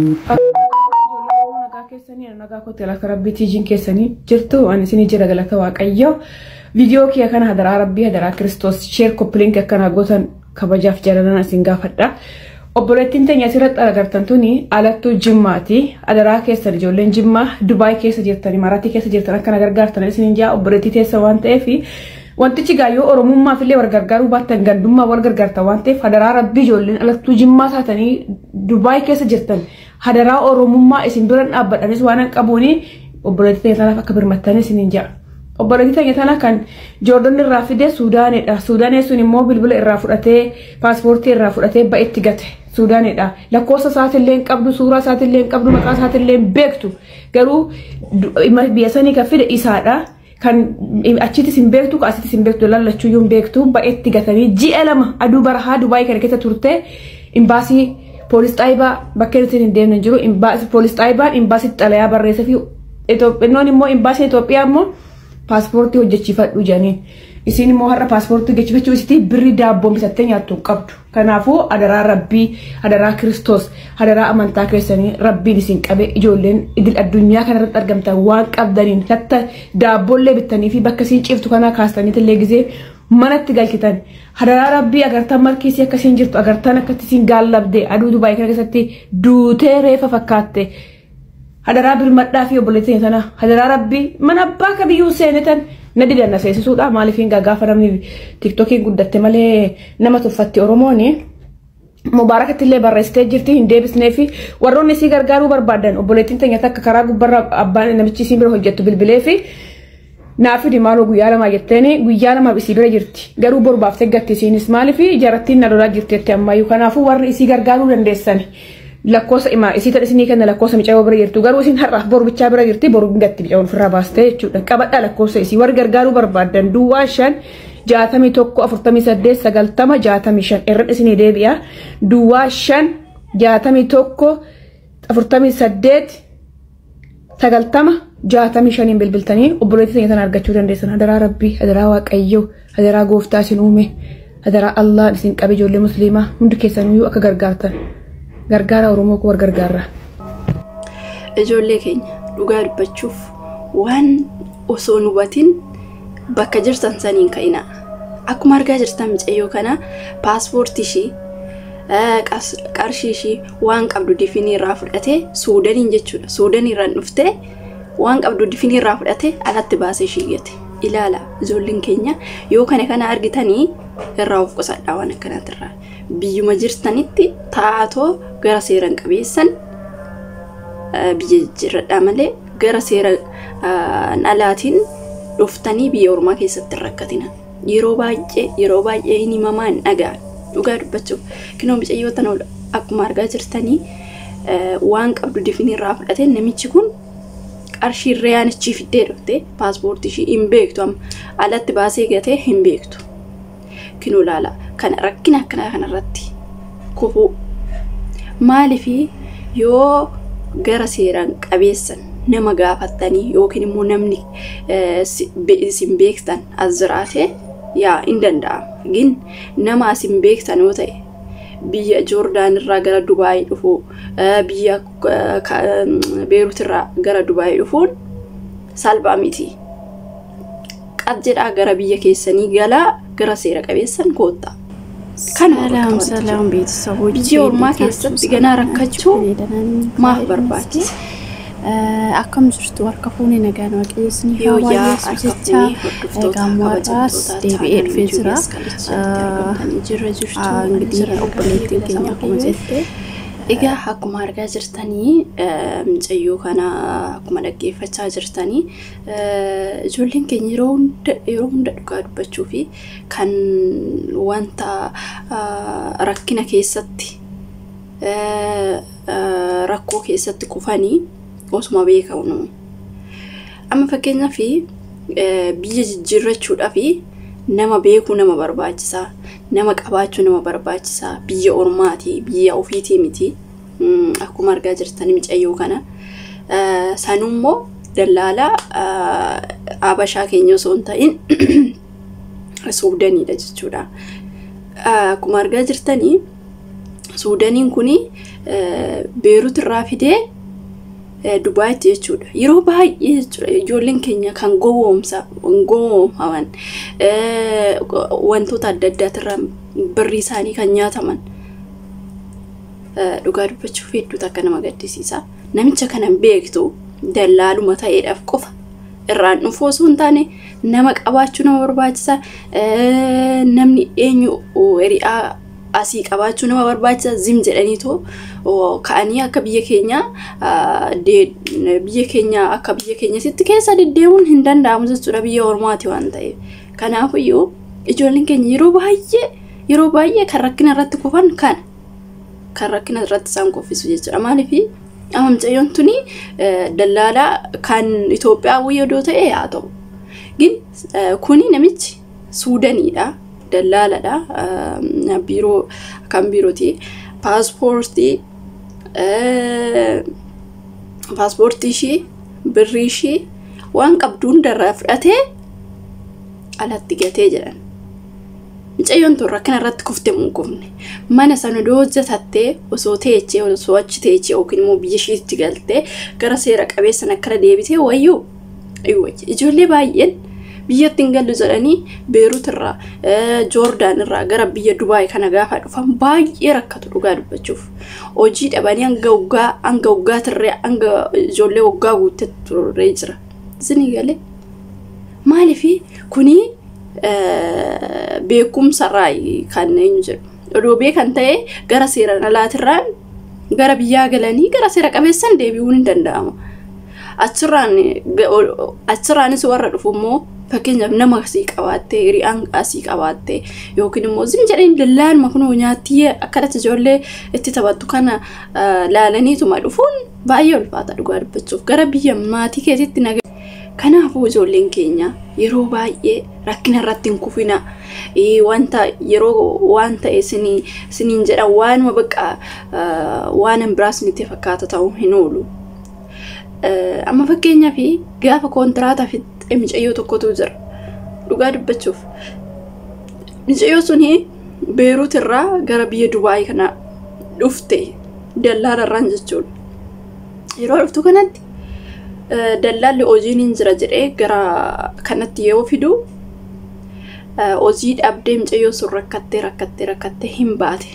Nagaa keessanii, nagaa kootti galata Rabbii tiijiin keessanii jirtu. Ani isinii jira, galata Waaqayyoo. Viidiyoo kiyya kana hadaraa Rabbii, hadaraa Kiristoos share, copy link akkana gootan kabajaaf jaalalaan isin gaafadha. Obboleettiin teenya asirratti agartan tuni alattuu Jimmaati. Adaraa keessan, ijoolleen Jimmaa Dubaay keessa jirtan, Imaaraatii keessa jirtan, akkana gargaartan isiniin jaa. Obboleettii teessa waan ta'eef, wantichi gaayyoo Oromummaaf illee wal gargaaruu baattan gandummaa wal gargaartan waan ta'eef, hadaraa Rabbii, ijoolleen alattuu Jimmaa taatanii Dubaay keessa jirtan, hadaraa Oromummaa isin bira dhaabbadhanis waan hin qabuuni obboleettii teenya tanaaf akka birmattan isiniin jaa. Obboleettii teenya tana kan Joordon irraa fide Suudaanidha. Suudaanee sun immoo bilbila irraa fudhatee, paaspoortii irraa fudhatee ba'itti gate. Suudaanidha. Lakkoofsa isaatillee hin qabdu, suuraa isaatillee hin qabdu, maqaa isaatillee hin beektu. Garuu biyya sanii kan fide isaadha. Kan achittis hin beektu, kan asittis hin beektu, lallachuuyyuu hin beektu. Ba'etti gatanii ji'a 2 aduu barahaa Dubaayii kana keessa turte. Imbaasii, poolis xaayibaa bakkeen ittiin hin deemne jiru. Poolis xaayibaan imbaasitti xalayaa barreessee fi Itoophiyoon immoo, imbaasiin Itoophiyaa immoo paaspoortii hojjechiifadhu jedhaniin. Isiin immoo har'a paaspoortii hojjechiifachuu isitti birri daabboon bitattee nyaattu hin qabdu. Kanaafuu hadaraa Rabbii, hadaraa Kiristoos, hadaraa amantaa keessanii Rabbiin isin qabe, ijoolleen idil addunyaa kanarratti argamtan waan qabdaniin hatta daabboollee bittanii fi bakka isiin ciiftu kanaa kaastaniitillee gizee manatti galchitan. Hadaraa Rabbii, agartan markii isii akkasiin jirtu, agartan akkatti isiin gaallabde, aduu Dubaayii kana keessatti duutee reefa fakkaatte. Hadaraa birmadhaa fi obboleettiin sana, hadaraa Rabbii, mana abbaa kamiyyuu seenetan na didan na seensisuudha. Maaliif hin gaafa namni TikTokiin guddatte malee nama tuffatti Oromooni. Mubaarakatti illee barreessitee jirti, hin deebisnee fi warroonni isii gargaaruu barbaadan, obboleettiin teenya takka karaa gubbarra abbaan namichi isiin bira hojjettu bilbilee fi naa fidi maaloo guyyaa 2 jetteeni, guyyaa 2f isii bira jirti. Garuu boru baaftee gatti isiinis, maaliif jarattiin na lolaa jirti ammayyuu. Kanaafuu warri isii gargaaruu dandeessan lakkoofsa imaa isii tan isinii kenna, lakkoofsa mucayyoo bira jirtu. Garuu isin har'aaf boru bichaa bira jirti, boru gatti mucayyoon ofirraa baastee jechuudha. Qabadhaa lakkoofsa isii warri gargaaruu barbaadan: 05 61 48 90 65. Irra isinii deebi'a: 05 61 48 90 65n bilbiltanii obboleettii teenya tana argachuu dandeessan. Hadaraa Rabbii, hadaraa Waaqayyoo, hadaraa Gooftaa isin uume, hadaraa Allah isin qabe, ijoollee musliimaa hundi keessaniyyuu akka gargaartan gargaara. Oromoo koo, war gargaarra. Ijoollee keenya, dhugaa dubbachuuf waan osoo hin hubatin bakka jirtan saniin ka'ina. Akkuma argaa jirtan mucayyoo kana paaspoortii ishii, qarshii ishii, waan qabdu difinii irraa fudhatee Suudaniin jechuudha. Suudanii irraan dhuftee waan qabdu difinii irraa fudhatee alatti baasee ishii gate. Ilaala, ijoolleen keenya yoo kana kana argitanii irraa of qusadhaa waan akkanaatirraa. Biyyuma jirtanitti taa'atoo gara seeran qabeessan biyya jijjiirradhaa malee gara seera alaatiin dhuftanii biyya ormaa keessatti hin rakkatina. Yeroo baay'ee, yeroo baay'ee hin himamaa, hin dhaga'an. Dhugaa dubbachuuf kinoo mucayyoo tana akkuma argaa jirtanii waan qabdu difinii irraa fudhatee namichi kun qarshii irree achii fiddee dhufte, paaspoortii ishii hin beektu, amma alatti baasee gatee hin beektu. Kinoo ilaala, kana rakkina akkanaa kanarratti kufuu maaliifi yoo gara seeraan qabeessan nama gaafattanii yookiin immoo namni isin beektan as jiraate yaa hin danda'ama. Gin nama as hin beektan yoo ta'e, biyya Joordaan irraa gara Dubaayii dhufuu, biyya Beerut irraa gara Dubaayii dhufuun salphaa miti. Qab jedhaa gara biyya keessanii galaa, gara seera qabeessan koottaa. ሰላም ሰላም ቤተሰቦች፣ Biyya ormaa keessatti ganaa rakkachuu maaf barbaachise? Akkam jirtu? Harka fuunee, nagaan Waaqayyo isiniif haa Yoo yaa baay'eessu harka jecha fuunee hordoftoota gaammaadhaas kabajamtoota deebi'ee dhufee jira. argamtanii jirra jirtu. እንግዲህ obboleettiin keenya akkuma jette Egaa akkuma argaa jirtanii, mucayyoo kana akkuma dhaggeeffachaa jirtanii, ijoolleen keenya yeroo hunda, yeroo hunda dhugaa dubbachuu fi kan wanta rakkina keessatti, rakkoo keessatti kufanii osuma beekamu. Amma fakkeenyaaf biyya jijjiirrachuudhaaf nama beekuu nama barbaachisaa, nama qabaachuu nama barbaachisaa, biyya ormaati, biyya ofiitii miti. Akkuma argaa jirtan mucayyoo kana. Sanummoo dallaalaa Abashaa keenya osoo hin ta'in Suudaniidha jechuudha. Akkuma argaa jirtanii Suudaniin kuni Beerut irraa fidee Dubaayitti jechuudha. Yeroo baay'ee jechuudha ijoolleen keenya kan gowwoomfaman, wantoota adda addaatirraa birrii isaanii kan nyaataman, dhugaa dubbachuuf hedduutu akka nama gaddisiisa. Namicha kana beektu, dallaaluma ta'eedhaaf qofa irraan dhufu osoo hin taane nama qabaachuu nama barbaachisa. Namni eenyu hiriyaa asii qabaachuu nama barbaachisa. Zim jedhaniitoo ka'anii akka biyya keenya biyya keenya akka biyya keenyatti keessa deddeemuun hin danda'amu jechuudha, biyya ormaati waan ta'eef. Kanaafiyyuu ijoolleen keenya yeroo baay'ee kan rakkina irratti kufan, kan rakkina irratti isaan kuffisu jechuudha. Maaliif amma mucayyoon tuni dallaalaa kan Itoophiyaa wayyadoo ta'e haa ta'u. Gin kuni namichi Suudaniidha. Dallaaladha. Biiroo kan biirooti. Paaspoortii ishii, birrii ishii, waan qabdu hundarraa fudhatee alatti gatee jedhan. Mucayyoon tun rakkina irratti kufte moo kufne? Mana sana odoo hojjetattee, osoo teechee, osoo achi teechee yookiin immoo biyya ishiitti galtee gara seera qabeessan akkana deebitee wayyuu. Ijoollee baay'een biyyatti hin gallu jedhanii Beerut irraa, Joordaan irraa gara biyya Dubaay kana gaafa dhufan baay'ee rakkatu dhugaa dubbachuuf. Hojii dhabanii hanga waggaa turree, hanga ijoollee waggaa guuttee turree jira. Isinii galee? Maaliif kuni beekumsarraa kan eenyu jedhu. Odoo beekan ta'e gara seeraan alaatirraan gara biyyaa galanii gara seera qabeessan deebi'uun hin danda'ama. Achirraanis warra dhufu immoo, fakkeenyaaf nama asii qabaattee, hiriyaan asii qabaattee, yookiin immoo zim jedhanii dallaaluma kunoo nyaattii akkanatti ijoollee itti taphattu kana laalaniituma dhufuun baay'ee ulfaata dhugaa dubbachuuf, gara biyya maatii keetitti naga. Kanaafuu ijoolleen keenya yeroo baay'ee rakkina irratti hin kufina. Wanta yeroo waan ta'e siniin jedhan, waanuma bakka waan biraa isinitti fakkaata ta'uu hin oolu. Amma fakkeenyaaf gaafa kontiraata fixxe mucayyoo tokkotu jira. Dhugaa dubbachuuf. Mucayyoo suni Beerut irraa gara biyya Dubaay kana dhufte dallaala irraan jechuudha. Yeroo dhuftu kanatti dallaalli hojiin hin jira jedhee gara kanatti yoo fidu, hojii dhabdee mucayyoo sun rakkattee rakkattee rakkattee hin baate.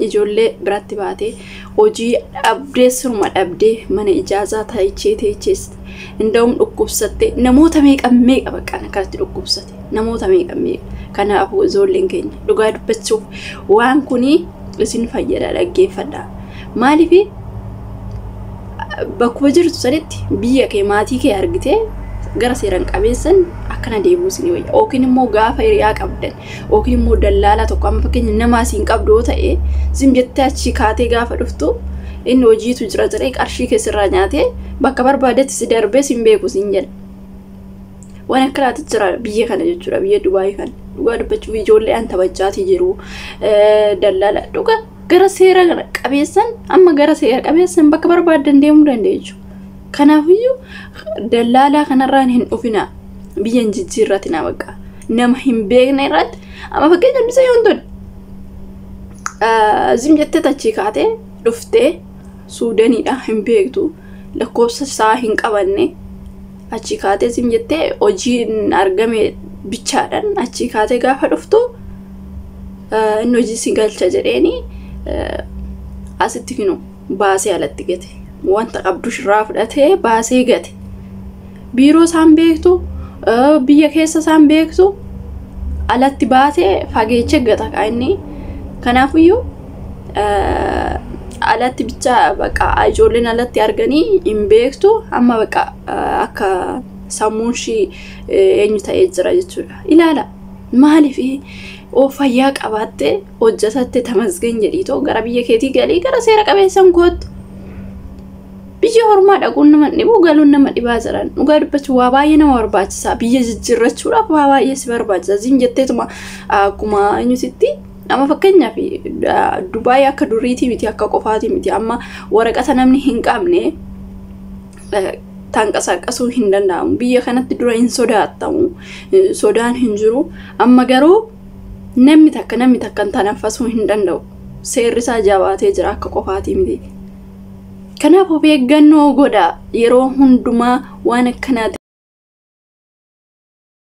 Ijoollee biratti baatee hojii dhabdee, siruma dhabdee, mana ijaazaa teechee teechee inda'uun dhukkubsatte. Namoota meeqa meeqa baqqaan akkanatti dhukkubsate, namoota meeqa meeqa. Kanaafuu ijoolleen keenya, dhugaa dubbachuuf waan kuni isin fayyada, dhaggeeffadha. Maaliif bakkuma jirtu sanitti biyya kee, maatii kee argitee gara seeran qabeessan akkana deebi'uu isin wayya. Yookiin immoo gaafa hiriyaa qabdan yookiin immoo dallaala tokko, amma fakkeenya nama asiin qabdu yoo ta'e, zim jettee achii kaatee gaafa dhuftu inni hojiitu jira jedhee qarshii keessirraa nyaatee bakka barbaadetti si darbee sin beeku sin jedha. Waan akkanaatu jira biyya kana jechuudha, biyya Dubaayii kana. Dhugaa dubbachuuf ijoolleedhaan taphachaatii jiru. Dallaala dhugaa gara seera qabeessan, amma gara seera qabeessan bakka barbaadan deemuu dandeessu. Kanaafiyyuu dallaalaa kanarraan hin dhufina, biyya hin jijjiirratina bakka nama hin beekne irratti. Amma fakkeenya bisa yoon tun zim jettee tachii kaatee dhuftee Suudaniidha, hin beektu, lakkoofsa isaa hin qabanne, achii kaatee zim jettee hojiin argame bichaadhaan achii kaatee gaafa dhuftu inni hojii si galcha jedheeni asitti kinu baasee alatti gate. Wanta qabdu shirraa fudhatee baasee gate. Biiroo isaan beektu, biyya keessa isaan beektu, alatti baasee fageechee gata inni. Kanaafiyyuu alatti bicha bakka ijoolleen alatti arganii hin beektu, amma bakka akka sammuun ishii eenyu ta'ee jira jechuudha. Ilaala, maaliif oo fayyaa qabaattee hojjetatte tamasgan jedhiitoo gara biyya keetii galii gara seera qabeessan kootu. Biyya ormaa dhaquun nama dhibu, galuun nama dhibaa jiran. Dhugaa dubbachuu waa baay'ee nama barbaachisa. Biyya jijjiirrachuudhaaf waa baay'ee si barbaachisa. Zim jetteetuma akkuma eenyutitti, amma fakkeenyaaf Dubaay akka duriitii miti, akka qofaatii miti. Amma waraqata namni hin qabne tanqasaaqasuu hin danda'amu. Biyya kanatti dura hin sodaattamu. Sodaan hin jiru. Amma garuu namni takka tanaffasuu hin danda'u. Seerri isaa jabaatee jira, akka qofaatii miti. Kanaaf of eeggannoo godhaa yeroo hundumaa waan akkanaati.